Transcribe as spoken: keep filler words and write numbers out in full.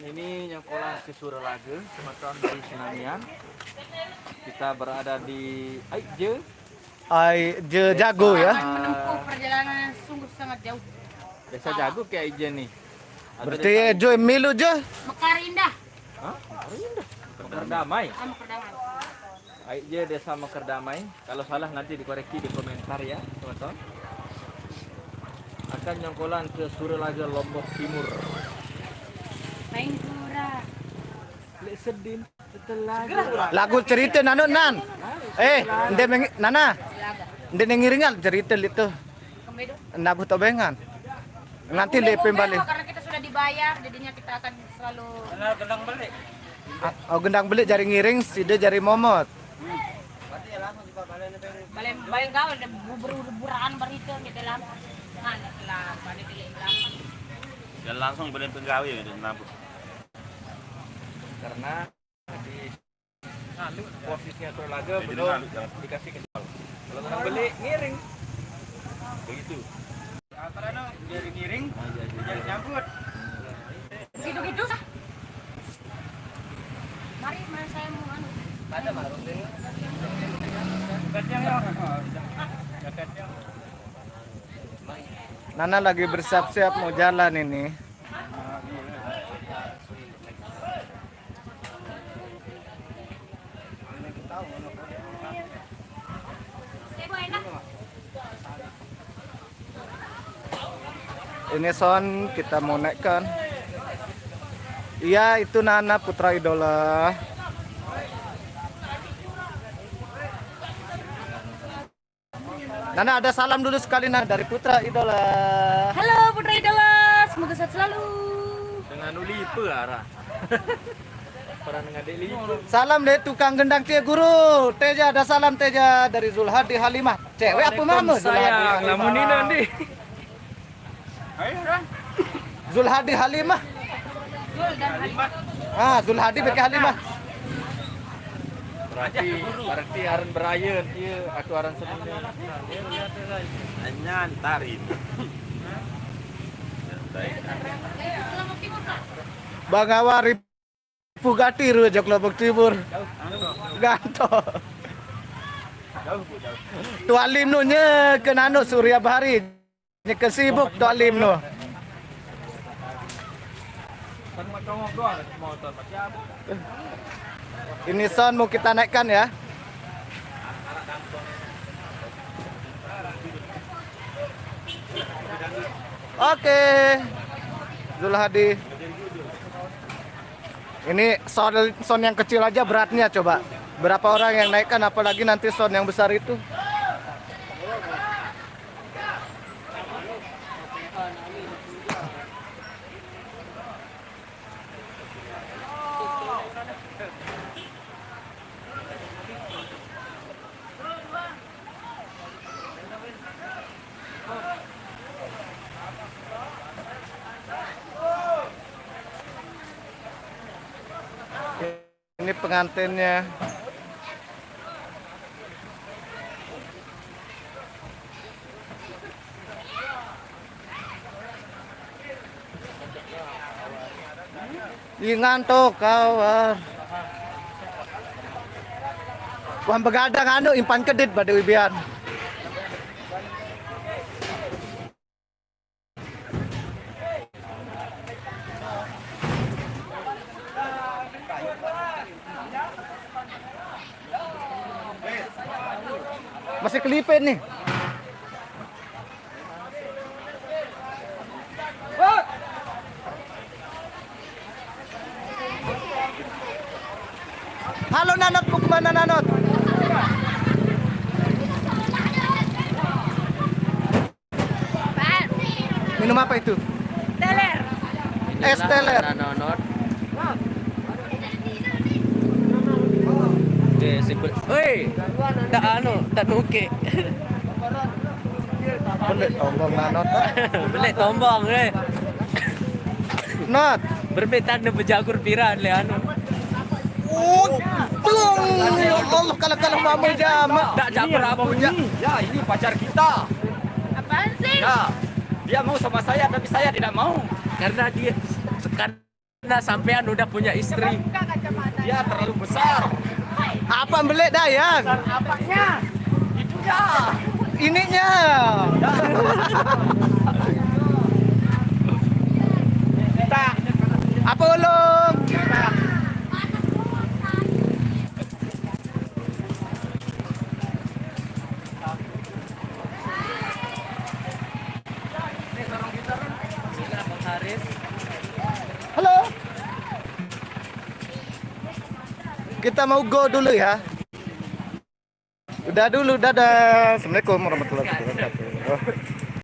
Ini nyongkolan ke Suralaga, semeton dari Senamian. Kita berada di Aije. Aije Jago ya. Menempuh perjalanan yang sungguh sangat jauh. Desa Jago ke Aije nih. Berarti Aije milu je. Mekar Indah. Hah? Mekar Indah. Mekar Damai. Ah, Mekar Damai. Aije Desa Mekar Damai. Kalau salah nanti dikoreksi di komentar ya, teman-teman. Akan nyongkolan ke Suralaga Lombok Timur. Main kurang. Lek sedin setelah lagu cerita nanu nan. Eh, nde mengi-, nana. Nde ngiringan cerita itu. Nabuh tobengan. Nanti le pembali. Karena kita sudah dibayar, jadinya kita akan selalu. Kenal gendang beli. Ah, oh, gendang beli jari ngiring, sida jari momot. Balik, balik gawe, ada bubur-buburan berita di dalam. Mana telah, pada di dalam. Dan langsung beli penggawe ya, dan nabuh. Karena di posisinya Suralaga belum dikasih ke. Kalau orang beli, ngiring. Begitu. Apa anu? Jadi ngiring. Jadi nyambut. Gitu-gitu sah. Mari, mari saya mau anu. Ada marung deh. Kacang ya. Kacang. Nana lagi bersiap-siap mau jalan ini. Ini sound kita mau naikkan. Iya, itu Nana Putra Idola. Nana, ada salam dulu sekali, Nana, dari Putra Idola. Halo Putra Idola, semoga sehat selalu. Dengan uli apa arah? Pernah ngadek lipa. Salam deh tukang gendang Cie Guru. Teja, ada salam Teja dari Zulhadi Halimah. Cewek apa mama? Sayang, lamun ini nanti. Zulhadi Halimah. Ah, Zulhadi beke Halimah. Berarti, berarti aran berayeun, iya, atuh aran seni. Hanya antarin. Bang Awar Pugati rujak Lombok Timur. Ganto. Tualim nu nya ke nanu Surya Bahari. Nya ke sibuk Tualim nu. Ini sound mau kita naikkan ya. Oke. Zulhadi. Ini sound, sound yang kecil aja beratnya coba. Berapa orang yang naikkan, apalagi nanti sound yang besar itu. Ini pengantinnya. Ingan to kawar. Wah, begadang anu impan kedit pada wibian. Masih kelipin nih. Halo Nanot, mau kemana Nanot? Minum apa itu? Teler. Es teler. Inilah Nana Nonot. Oke, simpel. Woi, tak anu, tak nuke. Belik tombong Nanot, ah. Belik tombong, eh. Not. Berbetan dan berjagur piran le anu. Oh, belum. Ya Allah, kalau, kalau mama jama. Tak jagur apa je. Ya, ini pacar kita. Ya, dia mau sama saya tapi saya tidak mau. Karena dia karena sampean udah punya istri. Dia terlalu besar. Apa belik dah, Yan? Apanya? Itunya. Ininya. Tak. Apa ulung? Halo. Kita mau go dulu ya. Udah dulu, dadah. Assalamualaikum warahmatullahi wabarakatuh.